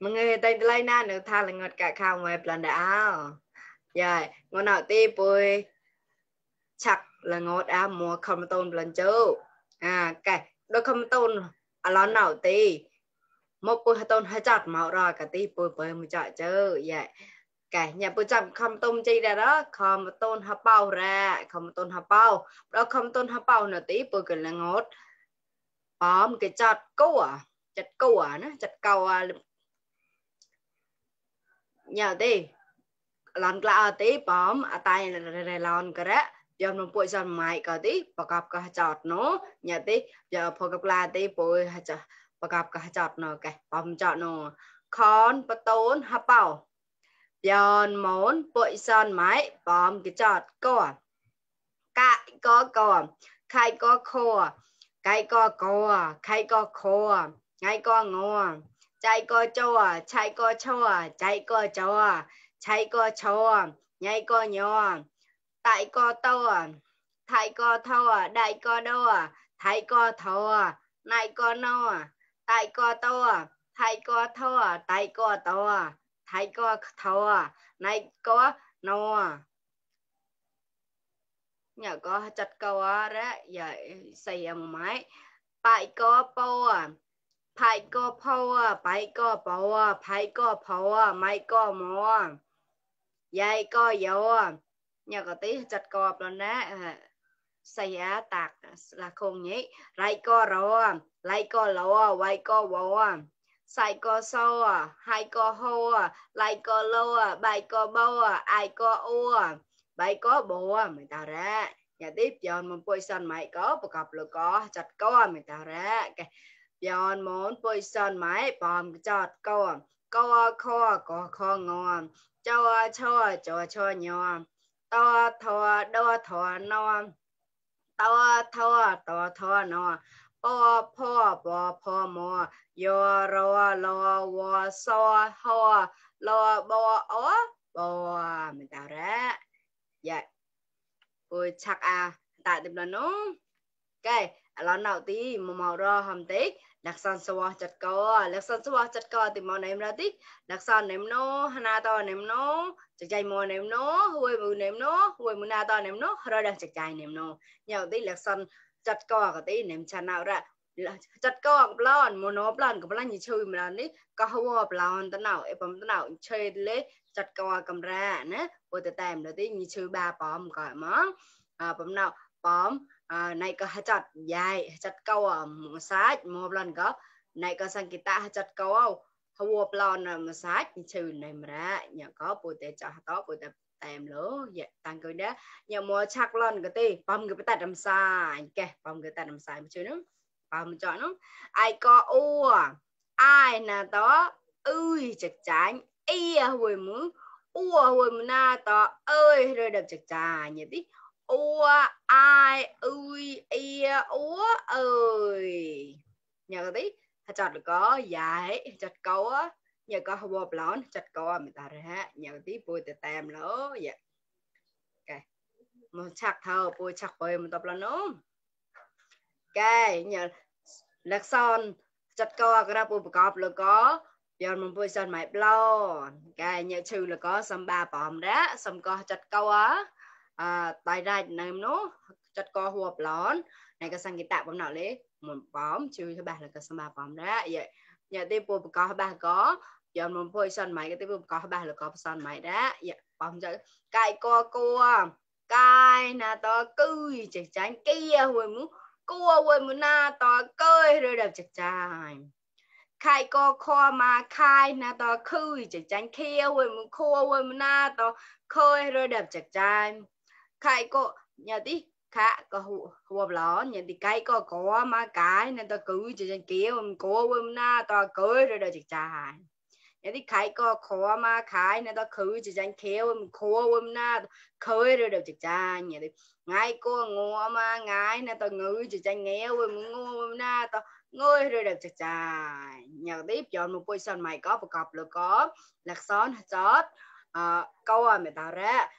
mọi người tay lấy na nữa tha là ngọt cả khao ngoài plan đảo dạ ngon nào ti bôi chắc là ngọt mùa không tôn plan châu cái đôi không tôn lon nào ti một bôi tôn hai chặt màu rồi cả ti bôi bôi một chợ châu dạ cái nhà bôi chậm không tôn chi ra đó không tôn hấp bao ra không tôn hấp bao đó không tôn hấp bao nữa tí bôi cái là ngọt bom cái chặt câu nó chặt câu nhà tí lon la tí bom tay là lon cái đó giờ nó bôi son mày cái tí bọc cặp cái chọt nó nhà tí giờ phô cặp la tí bôi bọc cặp cái chọt nó cái bom chọt nó con bắt tốn hấp bao giờ muốn bôi son mày bom cái chọt co cái có khai có khô cái có co khai có khô ngay có ngô chạy có chua chạy có chua chạy có chua chạy có chua nhảy có nhỏ tại có to thái có thô đại có đô thái có thô này có nô tại có to thái có thô tại có to thái có thô này có nô nhờ có chặt câu đó vậy xây một máy phải có po phải có po phải có po phải có po mai có mò dây có dầu nhờ có tí chặt cọp lên đó xây tạc là không nhỉ lại có rô lại có lô quay có bò sai có sâu hai có hô lại có lô bài có bô ai có u bài có bùa mình tạo ra nhà tiếp dọn một position máy có một cặp là có chặt có mình tạo ra dọn muốn position máy bom chặt có kho có kho ngon cho nhỏ to thò đo thò non to thò nó po mò yo ro lo wo so ho lo bo ó bo mình tạo ra dạ ôi chắc tại tìm là nó cái là nào tí màu ro hầm tí đặc sản swa chặt co đặc sản swa chặt co thì màu nêm ra tí đặc sản nêm nó hana to nêm nó chặt chay mò nêm nó huôi mù nêm nó huôi mù na to nêm nó rồi đang chặt chay nêm nó nhau tí đặc sản chặt co cái tí nêm chăn nào ra chặt co blon mò nó blon cái blon như chơi mà đi có hoa blon tao nào em tao nào chơi lấy chặt co cầm ra nè ôi tao tèm rồi tí như chơi ba bom gọi món bấm nào bom này có chặt dài chặt câu một sát một lần có này có sang kita chặt câu hua plon mà sát trừ này mà ra nhà có bùi tệ cho có bùi tệ tèm lứa vậy tăng cười đó nhà mua chắc lần cái ti bom cái tay làm sai kìa bom cái tay làm sai một chút nữa bom chọn nó ai có u ai là đó ơi chặt chắn y hồi muốn u hồi muốn na đó ơi rồi đập chặt chà như tí ua ai ui ia úa ơi nhờ tí chặt có dài chặt câu á nhờ có hộp lón chặt câu mình ta ra nhờ tí bôi từ tem lỡ vậy cái một chặt thơ bôi chặt bôi một tập là nó cái nhờ lạc son chặt câu cái ra bôi cọp là có giờ mình bôi son mày blo cái nhờ trừ là có xăm ba bòm đó xăm co chặt câu á tại ra nêm nó chặt co hộp lón này cái sang cái tạ bấm nào lấy một bóm chui thứ ba là cái sang ba bóm đó vậy nhà tiếp bôi có ba có giờ mình bôi son máy cái tiếp có ba là có son máy đó vậy bóm cho cái co cua cái na to cươi chặt chắn kia hồi muốn cua hồi muốn na to cơi rồi đập chặt chai khai co kho mà khai na to cươi chặt chắn kia hồi muốn khô hồi muốn na to khơi rồi đập chặt chai khai co nhà tí khá có hộp lỏ nhà thì cái có mà cái nên ta cứ cho chân kia có hôm na ta cưới rồi đời chặt chài nhà thì khai có khó mà khai nên ta cứ cho chân kia khó hôm na cưới rồi đời chặt chài nhà thì ngay có ngô mà ngay nên ta ngư cho chân nghe ngô hôm na ta ngồi rồi đời chặt chài nhà tiếp chọn một position mày có một cặp là có lạc son chót câu mày tạo ra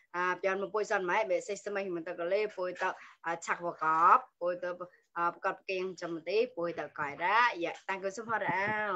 chọn một position máy về system mình ta có lấy phôi tạo chắc vào cọp phôi tạo cọp kiêng cho một tí phôi tạo cải ra dạ tăng cơ số hóa ra